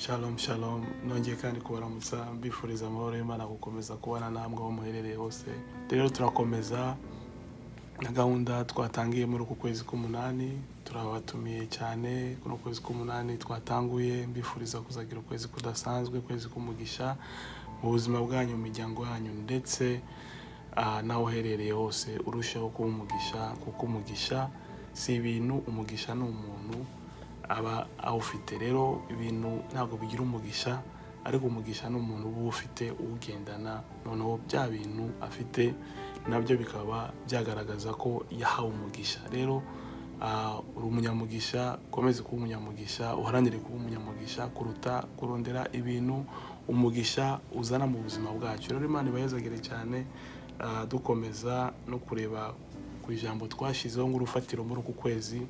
Shalom shalom, nongeye kandi kubaramutsa, mbifuriza amahoro y'Imana gukomeza kubana namwe aho muherereye hose. Rero turakomeza na gahunda twatangiye muri uku kwezi k'umunani. Turabatumiye cyane kuno kwezi k'umunani twatanguye. Mbifuriza kuzagira ukwezi kudasanzwe, ukwezi k'umugisha mu buzima bwanyu, mu miryango yanyu, ndetse n'aho uherereye hose urusheho kuba umugisha, kuko umugisha si ibintu, umugisha ni umuntu aba awufite. Rero ibintu ntabwo bigira umugisha, ariko umugisha ni umuntu uba ufite uwugendana, noneho bya bintu afite nabyo bikaba byagaragaza ko yahawe umugisha. Rero uri umunyamugisha, ukomeze kuba umunyamugisha, uharanire kuba umunyamugisha kuruta kurondera ibintu umugisha uzana mu buzima bwacu. Rero Imana ibahezagire cyane. Dukomeza no kureba ku ijambo twashyizeho nk'urufatiro muri uku kwezi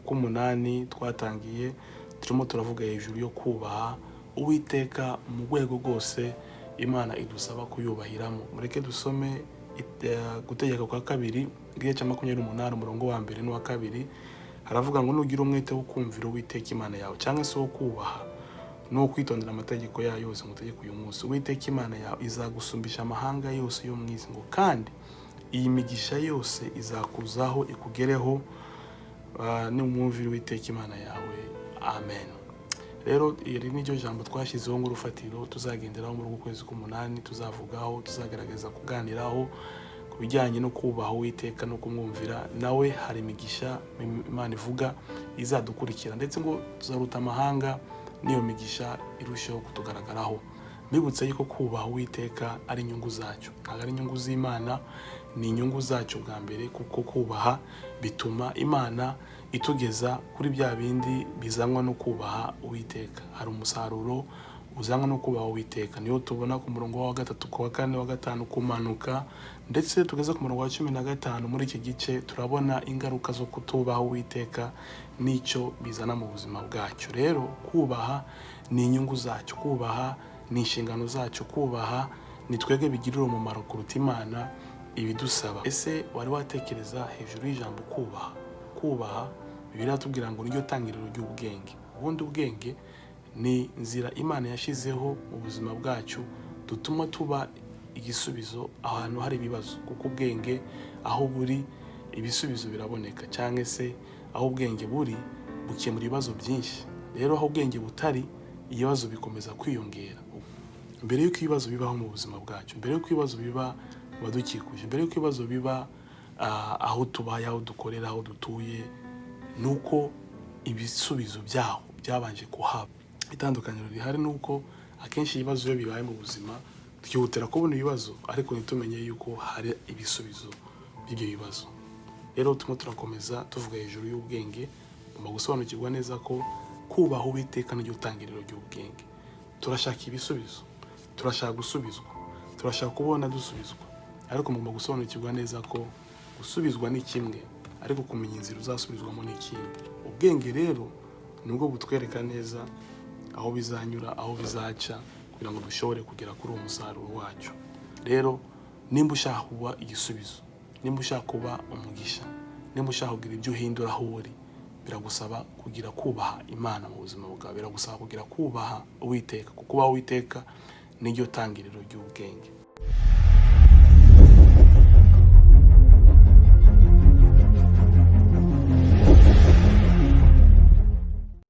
k'umunani twatangiye. Turimo turavuga hejuru yo kubaha Uwiteka mu rwego rwose Imana idusaba kuyubahiramo. Mureke dusome Gutegeka kwa Kabiri, igice cya 28, umurongo wa mbere n'uwa kabiri. Haravuga ngo: "Nugira umwete wo kumvira Uwiteka Imana yawe, cyangwa se wo kubaha no kwitondera amategeko yayo yose ngutegeka uyu munsi, Uwiteka Imana yawe izagusumbisha amahanga yose yo mu isi, ngo kandi iyi migisha yose izakuzaho ikugereho nimwumvira Uwiteka Imana yawe." Amen. Rero iri ni ryo jambo twashyizeho nk'urufatiro tuzagenderaho muri uku kwezi k'umunani. Tuzavugaho, tuzagerageza kuganiraho ku bijyanye no kubaha Uwiteka no kumwumvira. Nawe hari imigisha Imana ivuga izadukurikira, ndetse ngo tuzaruta amahanga n'iyo migisha irusheho kutugaragaraho. Mbibutse yuko kubaha Uwiteka ari inyungu zacyo, ntabwo ari inyungu z'Imana, ni inyungu zacyo bwa mbere, kuko kubaha bituma Imana itugeza kuri bya bindi bizanwa no kubaha Uwiteka. Hari umusaruro uzanwa no kubaha Uwiteka, niyo tubona ku murongo wa gatatu, ku wa kane, wa gatanu, kumanuka, ndetse tugeze ku murongo wa 15. Muri iki gice turabona ingaruka zo kutubaha Uwiteka n'icyo bizana mu buzima bwacyo. Rero kubaha ni inyungu zacyo, kubaha ni inshingano zacyo, kubaha ni twebwe bigirira umumaro kuruta Imana ibidusaba. Ese wari watekereza hejuru y'ijambo kubaha? Kubaha, Bibiliya iratubwira ngo niryo tangiriro ry'ubwenge. Ubundi ubwenge ni inzira Imana yashyizeho mu buzima bwacu dutuma tuba igisubizo ahantu hari ibibazo, kuko ubwenge aho buri ibisubizo biraboneka, cyangwa se aho ubwenge buri bukemura ibibazo byinshi. Rero aho ubwenge butari, ibibazo bikomeza kwiyongera. Mbere y'uko ibibazo bibaho mu buzima bwacu, mbere y'uko ibibazo biba mu badukikije, mbere y'uko ibibazo biba aho tubaye, aho dukorera, aho dutuye, ni uko ibisubizo byaho byabanje kuhaba. Itandukaniro rihari ni uko akenshi ibibazo iyo bibaye mu buzima twihutira kubona ibibazo, ariko ntitumenye yuko hari ibisubizo by'ibyo bibazo. Rero turimo turakomeza tuvuga hejuru y'ubwenge. Ugomba gusobanukirwa neza ko kubaha Uwiteka niryo tangiriro ry'ubwenge. Turashaka ibisubizo, turashaka gusubizwa, turashaka kubona dusubizwa, ariko mugomba gusobanukirwa neza ko gusubizwa ni kimwe, ariko kumenya inzira uzasubizwamo ni ikindi. Ubwenge rero nibwo butwereka neza aho bizanyura, aho bizaca, kugira ngo dushobore kugera kuri uwo musaruro wacu. Rero nimba ushaka kuba igisubizo, nimba ushaka kuba umugisha, nimba ushaka kugira ibyo uhindura aho uri, biragusaba kugira kubaha Imana mu buzima bwawe, biragusaba kugira kubaha Uwiteka, kuko kubaha Uwiteka niryo tangiriro ry'ubwenge.